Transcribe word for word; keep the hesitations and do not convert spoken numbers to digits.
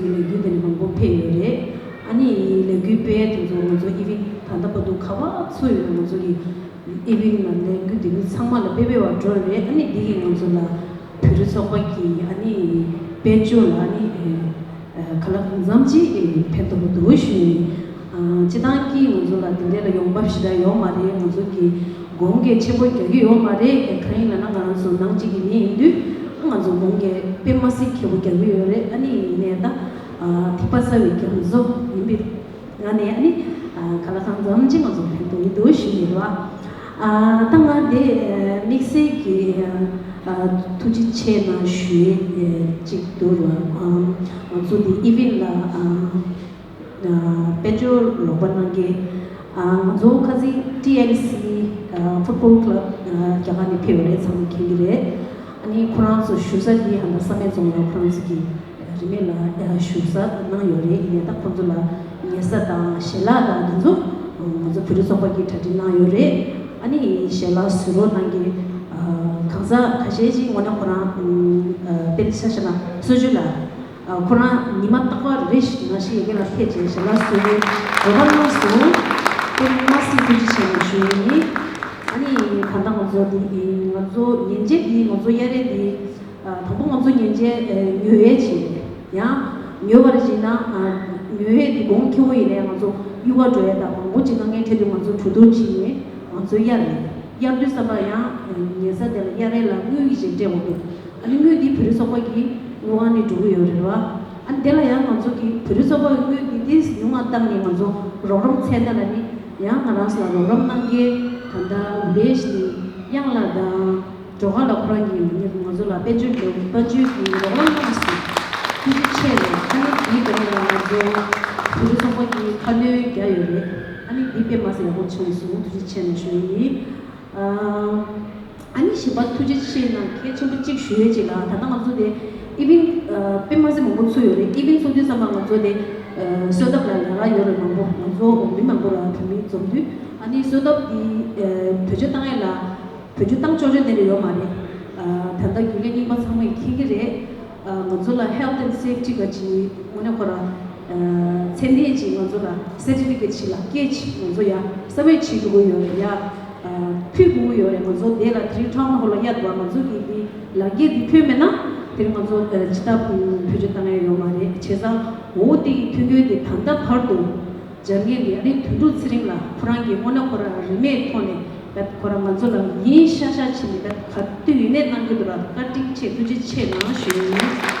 ལས་འགུལ་དེ་ནི་མང་པོ་ཕེབས་ཡོད་རེད། ཨ་ནི་ལས་འགུལ་སྤེལ་དེ་ཚོ་ང་ཚོ་ཨི་ཝེན་ཊི་ད་ལྟ་བར་དུ་ག་པར་ཚུགས་ཡོད་ན་ང་ཚོ་གི་ཨི་ཝེན་ཊི་ལ་ལས་འགུལ་དེ་ཚོ་ཚང་མ་ལ་དཔེ་དཔེ་བ་འགྲོ་རེད། ཨ་ནི་འདི་གི་ང་ཚོ་ལ་བོད་རིགས་ཚོགས་པ་གི་ཨ་ནི་དཔལ་འབྱོར་ལ་ཨ་ནི་ག་ལ་གང་འཚམ་ཅིག་ཕན་ཐོགས་འདུག་ཞུ་ཡིན། སྤྱི་བཏང་གི་ང་ཚོ་ལ་དེ་འདྲ་ལ་ཡོང་འབབ་ཞེ་དྲག་ཡོད་མ་རེད། ང་ཚོ་གི་གོང་གི་ཆེན་པོ་རྒྱག་གི་ཡོད་མ་རེད། གང་ཡིན་ལབ་ན་ང་རང་ཚོ་ནང་གཅིག་གི་མི་ཡིན་དུས་ང་ཚོ་གོང་གི་དཔེ་མ་སྲིད་ཁེ་པོ་རྒྱག་གི་ཡོད་རེད། ཨ་ནི་ཡིན་ནའི་ད་ཐིགས་པ་ཟ་བའི་རྒྱ་མཚོ་ཡིན་པའི་ང་ནས་ཨ་ནི་ག་ལ་གང་འཚམ་ཅིག་ང་ཚོ་ཕན་ཐོགས་ཡོད་འདུག་ཞུ་ཡིན་རོགས། ད་ང་དེ་དམིགས་བསལ་གྱི་ཐུགས་རྗེ་ཆེ་གནང་ཞུ་ཡས་ཅིག་འདུག་རོགས། ང་ཚོ་དེ་ཨི་ཝེན་ཊི་ལ་དཔལ་འབྱོར་རོགས་པ་གནང་མཁན། ང་ཚོ་ཁ་སང་ཊི་ཨེལ་སི་ཕུཊ་བོལ་ཀླབ་རྒྱ་གར་ནས་ཕེབས་པ་རེད། ཚང་མ་མཁྱེན་གྱི་རེད། ཨ་ནི་ཁོ་རང་ཚོ་བཞུགས་ས་འདི་ཧ་ད་བསམ་ཡས་རྫོང་ལ་ཁོ་རང་ཚོ་གི་རིན་མེད་ལ་བཞུགས་ས་གནང་ཡོད་རེད། ཡིན་ནའི་ད་ཁོང་ཚོ་ལ་ཉལ་ས་དང་ཞལ་ལག་དང་དེ་ཚོ་ང་ཚོ་བོད་རིགས་ཚོགས་པ་གིས་གྲ་སྒྲིག་གནང་ཡོད་རེད། ཨ་ནི་ཞལ་ལག་བཟོ་རོགས་གནང་མཁན་གང་ཟག་ཁ་ཤས་ཤིག་དངོས་གནས་ཁོ་རང་དཔེར་ཆ་བཞག་ན་བསོད་བརྗོད་ལགས། ཁོ་རང་ཉི་མ་རྟག་པར་རེ་ཞིག་ནང་བཞིན་ཡ་གི་ལ་ཕེབས་བྱས་ཞལ་ལག་བཟོ་རོགས་རོགས་པ་གནང་སོང་། དཔེ་མ་སྲིད་ཐུགས་རྗེ་ཆེ་ཞུ་ཡིན། ཨ་ནི་ད་ལྟ་ང་ཚོ་འདི་ང་ཚོ་ཉིན་བྱེད་འདི་ང་ཚོ་གཡར་རེས་འདི་དང་པོ་ང་ཚོ་ཉིན་བྱེད་ཉོ་ཡས་བྱས། ཡང་ཉོ་བར་བྱས་ན་ཉོ་ཡས་འདི་གོང་ཁེ་པོ་ཡིན་ནའི་ང་ཚོ་གཡུག་ག་འགྲོ་ཡས་དང་མང་པོ་ཅིག་དཀའ་ངལ་འཕྲད་དུས་ང་ཚོ་གྲོས་བསྡུར་བྱས་ནས་ང་ཚོ་གཡར་རེད། གཡར་དུས་ཙམ་པ་ཡང་ཉལ་ས་དེ་ལ་གཡར་རེས་ལ་དངུལ་གྱི་ཞིག་སྤྲད་དགོས་འདུག་ཨ་ནི་དངུལ་འདི་བོད་རིགས་ཚོགས་པ་གི་དངུལ་ཁང་ནས་འགྲོ་གི་ཡོད་རེད་བ། ཨ་ནི་དེ་ལ་ཡང་ང་ཚོ་གི་བོད་རིགས་ཚོགས་པ་གི་དངུལ་འདི་ཏིས་ཉུང་ང་བཏང་ནས་ང་ཚོ་རོགས་རམ་ཚད་ལྟ་ལ་ནི་ཡང་ང་རང་ཚོ་ལ་རོགས་རམ་གནང་མཁན་ད་ལྟ་འུ་ལེ་ཤི་ནི་གཡང་ལགས་དང་སྒྲོལ་དཀར་ལགས་ཁོ་རང་གིས་ང་ཚོ་ལ་དཔལ་འབྱོར་གྱི་དཔལ་འབྱོར་གྱི་རོགས་རམ་གནང་སོང་། ཐུགས་རྗེ་ཆེ་རེད། ཨ་ནི་དེའི་སྒང་ལ་ང་ཚོ་བོད་རིགས་ཚོགས་པ་གི་ཁ་སྣོན་རྒྱག་ཡོད་རེད། ཨ་ནི་འདི་དཔེ་མ་སྲིད་ཡག་པོ་བྱུང་སོང་། ཐུགས་རྗེ་ཆེ་ནས་ཞུ་ཡི་ཡིན། ཨ་ནི་གཞན་པ་ཐུགས་རྗེ་ཆེ་གནང་གལ་ཆེན་པོ་གཅིག་ཞུ་ཡས་ཅིག་ལ། ད་ལྟ་ང་ཚོ་དེ་ཨི་ཝེན་ཊི་དཔེ་མ་སྲིད་མང་པོ་ཚུགས་ཡོད་རེད། ཨི་ཝེན་ཊི་ཚུགས་དུས་ཙམ་པ་ང་ཚོ་དེ་གསོལ་ཐབ་ལ་ལས་ཀ་ཡོད་རེད། མང་པོ་ང་ཚོ་མི་མང་པོ་ལ་བོད་མི་འཛོམས་དུས་ཨ་ནི་གསོལ་ཐབ་དེ་བེད་སྤྱོད་བཏང་ཡས་ལ་བེད་སྤྱོད་བཏང་ཆོག་ཆོག་དེ་རེད་ཡོད་མ་རེད། ད་ལྟ་རྒྱུན་ལས་རྙིང་པ་ཚང་མས་མཁྱེན་གྱི་རེད། ང་ཚོ་ལ་health and safety ག་ཅི་དངོས་གནས་ཁོ་རང་ཚད་ལྡན་ཅིག་ང་ཚོ་ལ་certificate ཅིག་ལ་སྐད་ཅིག་ང་ཚོ་ཡ་གསབ་པ་བྱེད་དགོས་ཡོད་རེད། ཡ་ཕུལ་དགོས་ཡོད་རེད། ང་ཚོ་དེ་ལ་དེ་རིང་ཊའུན་ཧོལ་ལ་གཡར་འདུག་ང་ཚོ་གི་དེ་ལག་འཁྱེར་དེ་ཕུལ་མེད་ན་དེ་རིང་ང་ཚོ་ཇི་ལྟར་བེད་སྤྱོད་བཏང་ཡ་ཡོད་མ་རེད། བྱས་ཙང་འོ་དེ་གི་ཐོན་རྒྱུ་དེ་ད་ལྟ་བར་དུ་སྦྱར་མཁན་དེ་ཨ་ནི་དོན་གྲུབ་ཚེ་རིང་ལགས་ཁོ་རང་གིས་དངོས་གནས་ཁོ་རང་རིན་མེད་ཐོག་ནས་ཁོ་རང་ང་ཚོ་ལ་ཡིན་ཤག་ཤག་བྱས་ནས་ག་དུས་ཡིན་ནའི་གནང་གི་འདུག་ར། བཀའ་དྲིན་ཆེ། ཐུགས་རྗེ་ཆེ་གནང་ཞུ་ཡིན།